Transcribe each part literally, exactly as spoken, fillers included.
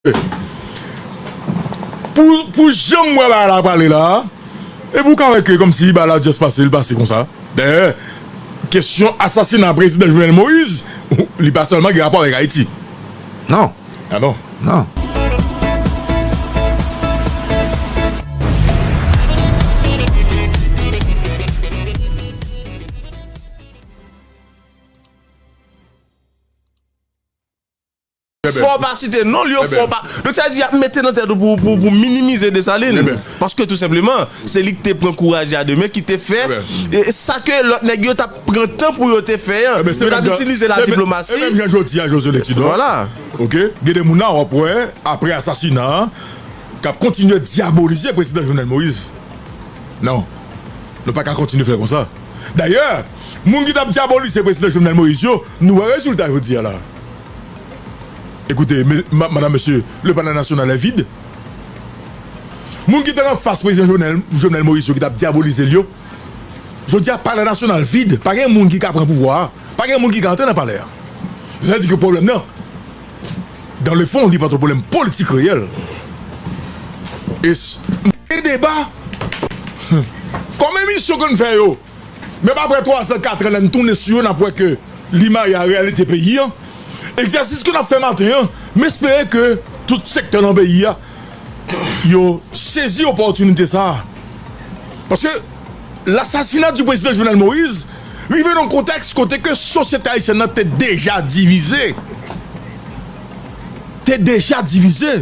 Pou, pou jan m wè bagay la prale la, epi w ka wè ke kòmsi bagay la just pase, l pase konsa. Dayè, kesyon asasina prezidan Jovenel Moïse, li pa sèlman gen rapò avèk Ayiti. Non. Ah non. Non. Fò w pa site non l yo, fò w pa. Donk, sa vle di, y ap mete nan tèt ou pou, pou, pou minimize Desalin. Paske, tou senpleman, se li ki te pran kouraj la de men, ki te fè e, sa ke lòt nèg yo t ap pran tan pou yo te fè an. Yo t ap itilize ladiplomasi. E menm jan jodi a, Josué Lexidor. Vwala. Oke? Gen de moun la, w ap wè, apre asasina an, k ap kontinye dyabolize prezidan Jovenel Moïse. Non. Nou pa ka kontinye fè konsa. Dayè, moun ki t ap dyabolize prezidan Jovenel Moïse yo, nou wè rezilta jodi a la. Ekoute, me, ma, madam, mesye, le palais national est vide. Moun ki te anfas prezidan Jovenel, Jovenel Moïse yo ki t ap dyabolize l yo, jodi a palè nasyonal vid, pa gen moun ki ka pran pouvwa a, pa gen moun ki ka antre nan palè a. Sa vle di ke pwoblèm nan, dans le fond, li pa t yon pwoblèm politik reyèl. E s-, e deba, kòm emisyon ke n fè yo, menm apre twa zan, kat an, lè n tounen sou yo, n ap wè ke li marye a reyalite peyi an. Egzèsis ke n ap fè maten an, m espere ke tout sektè nan peyi a, yo sezi opòtinite sa a. Paske lasasina di prezidan Jovenel Moïse rive nan yon kontèks kote ke sosyete ayisyèn nan te deja divize. Te deja divize.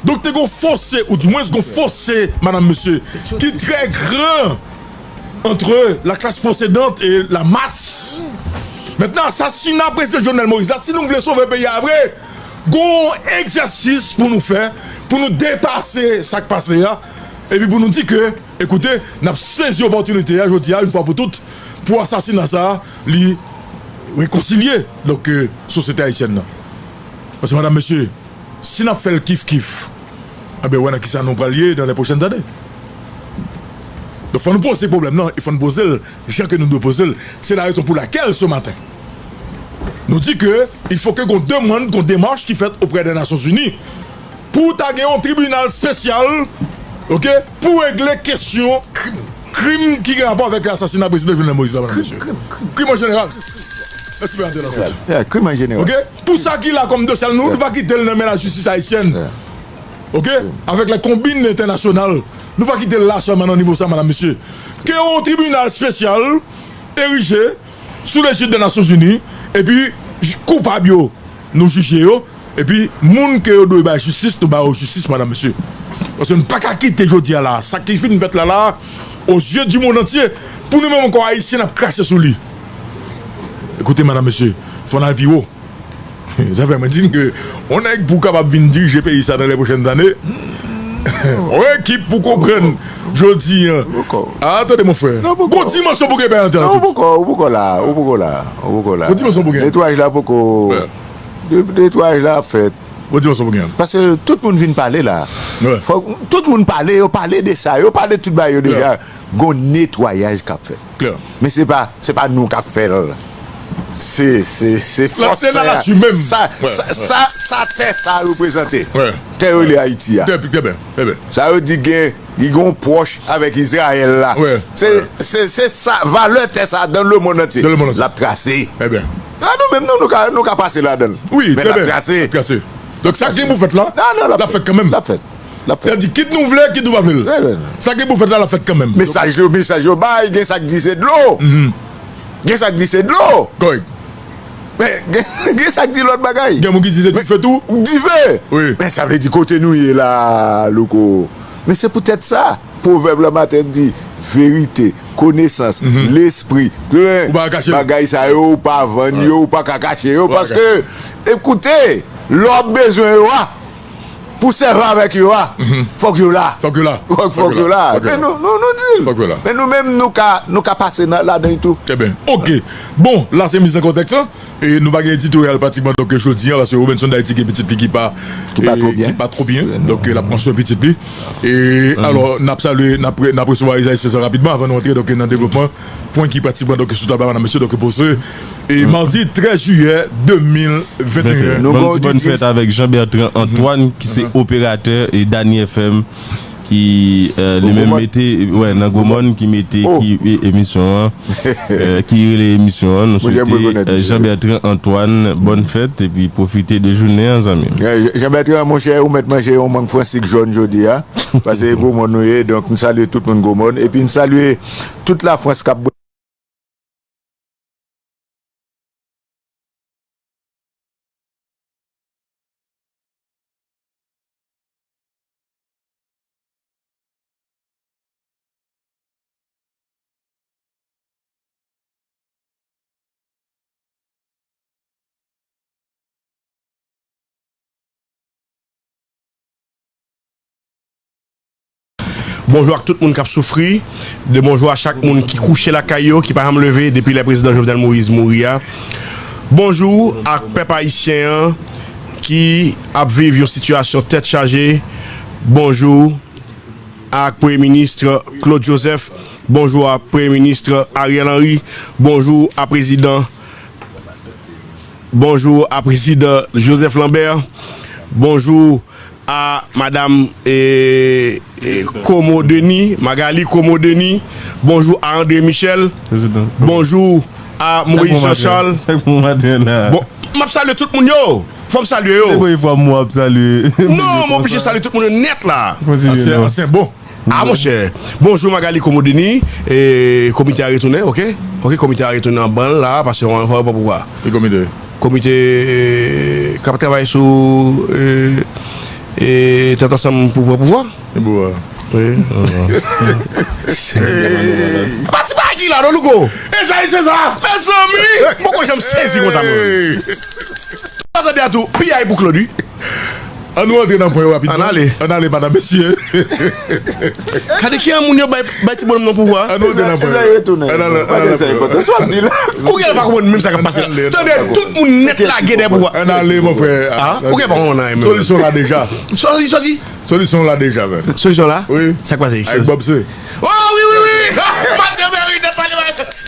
Donk, te gon fose, ou dimwens gon fose, madam, mesye, ki trè gran entre la classe possédante et la masse. Mentnan, asasina prezidan Jovenel Moïse la, si nou vle sove peyi a vre, gon egzèsis pou nou fè, pou nou depase sa k pase a, epi pou nou di ke, ekoute, n ap sezi opòtinite a jodi a, yon fwa pou tout, pou asasina sa a, li rekonsilye, donk, euh, sosyete ayisyèn nan. Paske, madam, mesye, si n ap fè l kif kif, enben, wè nan kisa nou pral ye dans les prochaines années. Donk, fò nou poze pwoblèm nan, e fò nou poze l jan ke nou dwe poze l. Se la rezon pou lakèl, ce matin, nou di ke il faut que gon demann, gon demach ki fèt auprès des Nations Unies pou ta gen yon tribinal espesyal, oke, pou regle kesyon krim ki gen rapò avèk asasina prezidan Jovenel Moïse la, medam, mesye. Krim, krim, krim. Krim an jeneral. Mèsi, Bernard Delancourt. Yeah, krim an jeneral. Oke? Pou sa ki la kòm dosye, nou, nou pa kite l nan men lajistis ayisyèn. Oke? Avèk lè konbin entènasyonal, nou pa kite l la sèlman nan nivo sa, medam, mesye. Ke yon tribinal espesyal erije sou lejid de Nasyonzini, epi j-, koupab yo, nou jije yo, epi moun ke yo dwe bay jistis, nou ba yo jistis, medam, mesye. Paske nou pa ka kite jodi a la, sa ki fin fèt la la, aux yeux du monde entier, pou nou menm ankò Ayisyen, n ap krache sou li. Ekoute, medam, mesye, fò n al pi wo. Sa fè mwen di n ke yon nèg pou kapab vin dirije peyi sa dans les prochaines années, yon ekip pou konprann jodi a. Ah, tande, mon frè. Gon dimansyon pou gen bay antre la. Non, ou poko, ou poko la, ou poko la, ou poko la. Gon dimansyon pou gen. Netwayaj la poko, netwayaj la ap fèt. Gon dimansyon pou gen. Paske tout moun vin pale la. Fòk tout moun pale, yo pale de sa, yo pale tout bagay yo deja. Gon netwayaj k ap fèt. Klè. Men se pa, se pa nou k ap fè l. Se, se, se fòs tè a. Sa, sa, sa, sa tè sa reprezante. Tè yo rele Ayiti a. Trè, trè byen, trè byen. Sa yo di gen, li gen yon pwòch avèk Izrayèl la. Se, se, se sa, valè tè sa dans le monde entier. Dans le monde entier. L ap trase. Trè byen. A nou menm, nou, nou ka, nou ka pase ladan l. Wi, trè byen. Men l ap trase. L ap trase. Donk, sa ki gen pou fèt la, l ap fèt kanmenm. L ap fèt. L ap fèt. Sa di, kit nou vle, kit nou pa vle l. Sa ki gen pou fèt la, l ap fèt kanmenm. Mesaj yo, mesaj yo bay, gen sa k di se dlo. Gen sa k di se dlo. Kòrèk. Men, gen, gen sa k di lòt bagay. Gen moun ki di se dife tou. Dife. Wi. Men sa vle di kote nou ye la, Louko. Men se poutèt sa, pwovèb la maten di, verite, konesans, lespri, plen bagay sa yo, ou pa vann yo, ou pa ka kache yo, paske, ekoute, lè w ap bezwen yo a, pou sèvi avèk yo a, fòk yo la. Fòk yo la. Fòk, fòk yo la. Men nou, nou, nou di l. Fòk yo la. Men nou menm, nou ka, nou ka pase nan, ladan l tou. Trè byen. Oke. Bon, la se miz an kontèks lan. E nou pa gen editoryal pratikman, donk, jodi a, paske Robenson D'Haïti gen pitit li ki pa, ki pa e, twò byen. Ki pa twò byen. Donk, l ap pran swen pitit li. E, alò, n ap salye, n ap re-, n ap resevwa Esaïe César rapidman avan nou antre, donk, nan devlopman pwen ki pratikman, donk, sou tab la, medam, mesye, donk, pou se, e, madi trèz jiyè de mil venteyen. Nou ban yon ti bòn fèt avèk Jean Bertrand Antoine, ki se operatè e Dany F M, ki, e, li menm mete, wè, nan Gwo Mòn, ki mete, ki, e, emisyon an, e, ki rele emisyon an, nou swete, e, Jean Bertrand Antoine, bòn fèt, epi pwofite de jounen an, zanmi m. E, Jean Bertrand, monchè, ou mèt manje yon mang fransik jòn jodi a, paske Gwo Mòn nou ye, donk, m salye tout moun Gwo Mòn, epi m salye tout Lafrans k ap Bonjou ak tout moun k ap soufri. De bonjou a chak moun ki kouche lakay yo, ki pa janm leve depi lè prezidan Jovenel Moïse mouri a. Bonjou ak pèp ayisyen an ki ap viv yon sitiyasyon tèt chaje. Bonjou ak Premye Minis Claude Joseph. Bonjou a Premye Minis Ariel Henry. Bonjou a Prezidan Bonjou a Prezidan Joseph Lambert. Bonjou a Madam, e, e, Komo Denis, Magali Komo Denis. Bonjou a André Michel. Prezidan. Bonjou a Moïse Jean Charles. Bon, m ap salye tout moun yo. Fò m salye yo. Se premye fwa m ap salye. Non, m oblije salye tout moun yo nèt la. Kontinye, ansyen, non. Ansyen, bon. A, monchè. Bonjou, Magali Komodini. E, komite a retounen, oke? Oke, komite a retounen an ban l la, paske yon fwa yo pran pouvwa. Ki komite? Komite, e, k ap travay sou, e, e, Tèt Ansanm pou pran pouvwa. E pouvwa. Wi. Pati pa ki la, non, Louko? E sa, e se sa. Mezanmi, m poko janm sezi konsa, mwen. Atande a tou, piyay pou Claude, wi. Ann nou antre nan pwen yo rapidman. Ann ale. Ann ale, medam, mesye. Gade ki jan moun yo bay, bay ti bonòm nan pouvwa. Ann nou antre nan pwen yo. Ann ale, ann ale nan pwen yo. Ou genlè pa konprann menm sa k ap pase la. Tande, tout moun nèt lage dèyè pouvwa. Ann ale, mon frè. A, ou genlè pa konprann anyen menm. Solisyon la deja. Solisyon di? Solisyon la deja, men. Solisyon la? Wi. Sa k pase? Avèk Bob se. O, wi, wi, wi! Matye Meri, nèt pale,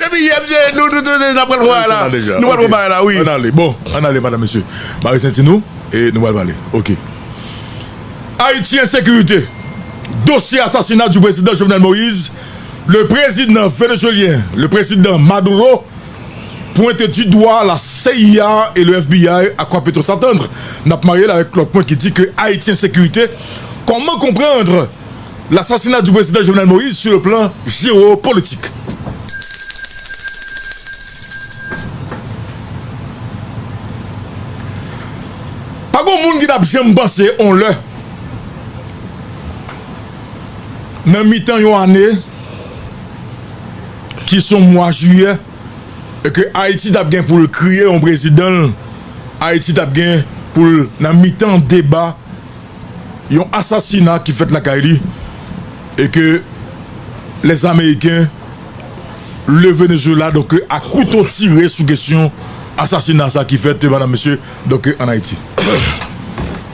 depi yè, mesye, nou, nou, nou, nou, n ap pran bagay la. Nou pral pran bagay la, wi. Ann ale. Bon, ann ale, medam, mesye. Mare senti nou. E nou pral pale. Oke. Ayiti, ensekirite. Dossier assassinat du président Jovenel Moïse, le président vénézuélien, le président Maduro, pointe du doigt la C I A et le F B I, à quoi peut-on s'attendre? N ap marye l avèk lòt pwen ki di ke Ayiti, ensekirite. Comment comprendre l'assassinat du président Jovenel Moïse sur le plan géopolitique? Pa gon moun ki t ap janm panse on lè, nan mitan yon ane ki se yon mwa jiyè, e ke Ayiti t ap gen pou l kriye yon prezidan l, Ayiti t ap gen pou l nan mitan deba yon asasina ki fèt lakay li, e ke les Américains, le Venezuela, donk, a kouto tire sou kesyon asasina sa ki fèt, medam, mesye, donk, ann Ayiti.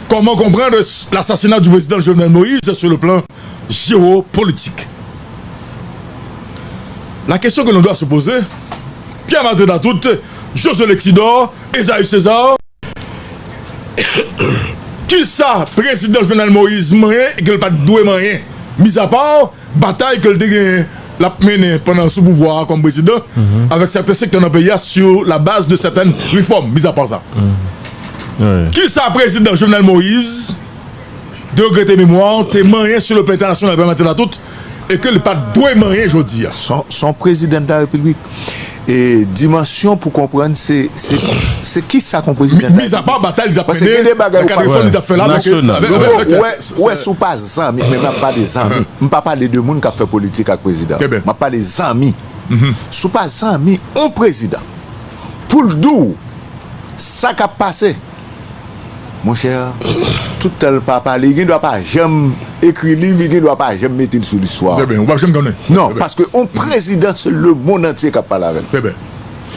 Comment comprendre l'assassinat du président Jovenel Moïse sur le plan géopolitique? La question que l'on doit se poser, Pierre Martin Latout, Josué Lexidor, Esaü César, kisa prezidan Jovenel Moïse manyen e ke l pa t dwe manyen, mizapa batay ke l te genyen l ap mennen pandan l sou pouvwa a kòm prezidan, avèk sèten sektè nan peyi a, sur la base de certaines réformes, mizapa sa. Kisa prezidan Jovenel Moïse, de regrete memwa, te manyen sou le plan entènasyonal, Pierre Martin Latout, e ke l pa t dwe manyen jodi a? Son, son prezidan de la Repiblik. E dimansyon pou konprann se, se, se kisa kon prezidan. Mizapa batay li t ap mennen nan kad refòm li t ap fè la, donk, avèk, avèk, ou wè, ou wè, si w pa zanmi, men m ap pale zanmi. M pa pale de moun k ap fè politik ak prezidan. M ap pale zanmi. Si w pa zanmi on prezidan, pou l di w sa k ap pase, monchè, tout tan l pa pale, li gen dwa pa janm ekri liv, li gen dwa pa janm mete l sou listwa. Trè byen, ou p ap janm konnen. Non, paske on prezidan, se lemonn antye k ap pale avè l. Trè byen.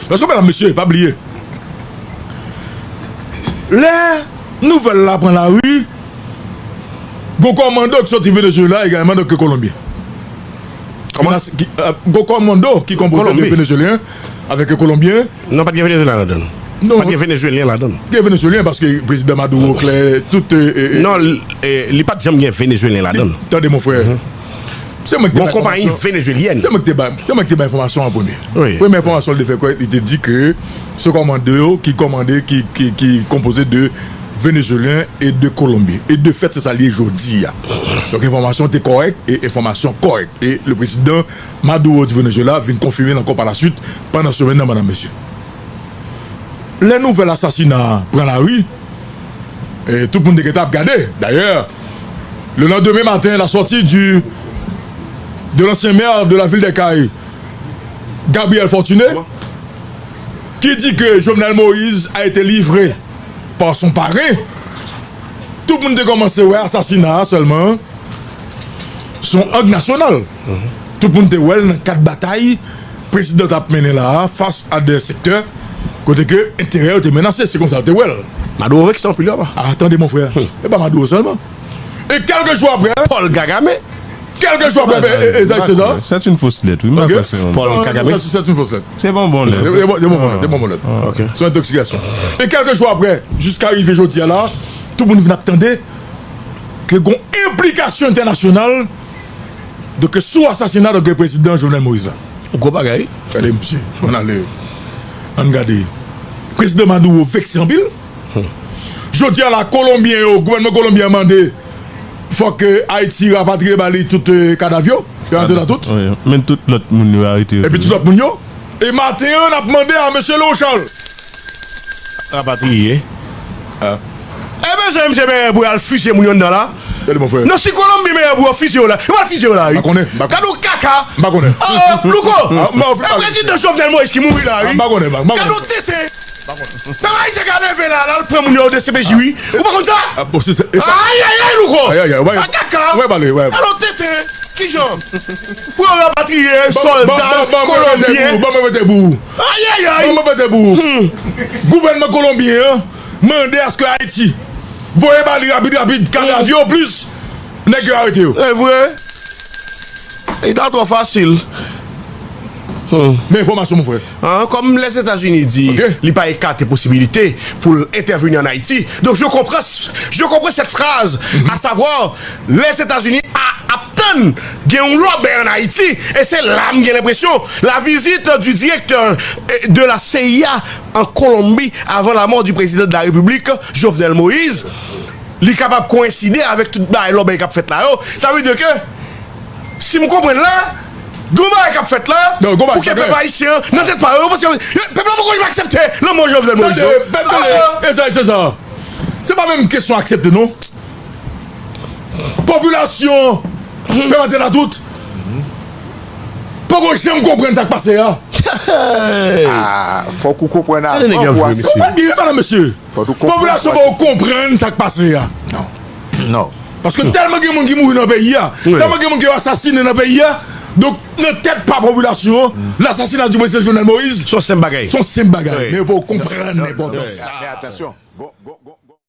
Paske, medam, mesye, pa bliye, Lè nouvèl la pran lari, gon kòmando ki sòti Venezuela egalman, donk, ke Kolonbyen. Kòman? Ki, euh, gon kòmando ki konpoze de Kolonbi. Venezuelyen avèk Kolonbyen. Non, pa t gen Venezuelyen ladan. Non. Pa t gen Venezuelyen ladan. Gen Venezuelyen paske prezidan Maduro klè tout, euh, euh, euh, Non, l-, eh, li pa t janm gen Venezuelyen ladan. Tande, mon frè. Se mwen ki te Bon, bay konpayi enfòmasyon. Venezuelyèn. Se mwen ki te bay, se mwen ki te bay enfòmasyon an premye. Wi. Premye enfòmasyon li te fè kwè, li te di ke se kòmando yo ki kòmande, ki, ki, ki konpoze de Venezuelyen e de Kolonbyen. E de fèt, se sa l ye jodi a. Donk, enfòmasyon te kòrèk e enfòmasyon kòrèk. E le prezidan Maduro di Venezuela vin konfime l ankò pa la swit pandan semèn nan, madam, mesye. Lè nouvèl asasina a pran lari, e tout moun te gentan ap gade. Dayè, le lendemain matin, la sortie du, de l'ancien maire de la ville des Cayes, Gabriel Fortuné, qui dit que Jovenel Moïse a été livré par son parrain. Tout moun te kòmanse wè asasina a sèlman. Se yon ang nasyonal. Tout moun te wè l nan kad batay prezidan t ap mennen la a, fas a de sektè kote ke enterè yo te menase. Se konsa yo te wè l. Maduro vekse anpil, papa. Ah, tande, mon frè. E pa Maduro sèlman. E kèlke jou apre, Paul Kagame. Kèlke jou apre, e, e, e, César. C'est une fausse lettre, wi. M pa kwè se yon Paul Kagame. C'est, c'est une fausse lettre. Se pa yon bon lèt. Se, se, se bon, se bon, se bon lèt. Ok. Se yon entoksikasyon. E kèlke jou apre, jiska rive jodi a la, tout moun vin ap tande ke gon enplikasyon entènasyonal, donk, sou asasina, donk, prezidan Jovenel Moïse la. Gwo bagay. Gade, mesye, ann ale. Ann gade. Prezidan Maduro vekse anpil. Jodi a la, Kolonbyen yo, gouvènman kolonbyen an mande fòk, eh, Ayiti rapatriye ba li tout, eh, kadav yo. Yo rantre nan tout. Wi, men tout lòt moun yo arete yo tou. Epi tout lòt moun yo. E maten an, n ap mande a mesye Léon Charles rapatriye. E bezwen misye peye pou y al fizye moun yo anndan la. Gade, mon frè. Non, si Kolonbi meyè pou yo fizye yo la, yo pral fizye yo la, wi. M pa konnen, m pa konnen. Gade yon kaka. M pa konnen. Ah, Louko. Ah, m pa konnen. E prezidan Jovenel Moïse ki mouri la, wi. Ah, m pa konnen, m pa konnen. Gade yon tenten. Pèp ayisyen ka leve la, l al pran moun yo de C P J, wi. Ou pa konn sa? Ah, bon, se, se, e sa. Ay, ay, ay, Louko. Ay, ay, ay, wè. Ah, kaka. Wè, pale, wè. Gade yon tenten. Kijan? Pou yo rapatriye sòlda kolonbyen. Ban mwen mete pou ou. Ay, ay, ay. Ban mwen mete pou ou. Gouvènman kolonbyen an mande aske Ayiti voye ba li rapid, rapid, kadav yo plis nèg yo arete yo. Se vre. Li ta twò fasil. Men enfòmasyon, mon frè. Hein, comme les États-Unis dit, li pa ekate posibilite pou l entèveni an Ayiti. Donc, je comprends, je comprends cette phrase, à savoir, les États-Unis a, ap tann gen yon lòbèy an Ayiti. E se la m gen lenpresyon, la visite du directeur, eh, de la C I A en Colombie avant la mort du président de la République, Jovenel Moïse, li kapab koyenside avèk tout bagay lòbèy k ap fèt la yo. Sa vle di ke, si m konprann la, gon bagay k ap fèt la pou ke pèp ayisyen an nan tèt pa yo, paske pèp la poko janm aksepte lanmò Jovenel Moïse yo. Tande, tande, e sa, e se sa. Se pa menm kesyon aksepte, non. Popilasyon, pèp Antèn a tout, poko janm konprann sa k pase a. Ah, fòk ou konprann avan pou aksepte. Ou pa bliye, madam, mesye. Popilasyon pa konprann sa k pase a. Non. Non. Paske tèlman gen moun ki mouri nan peyi a, tèlman gen moun ki yo asasinen nan peyi a, donk, nan tèt pa popilasyon an, lasasina di prezidan Jovenel Moïse se yon senp bagay. Se yon senp bagay. Men yo pa konprann enpòtans sa. Men atansyon.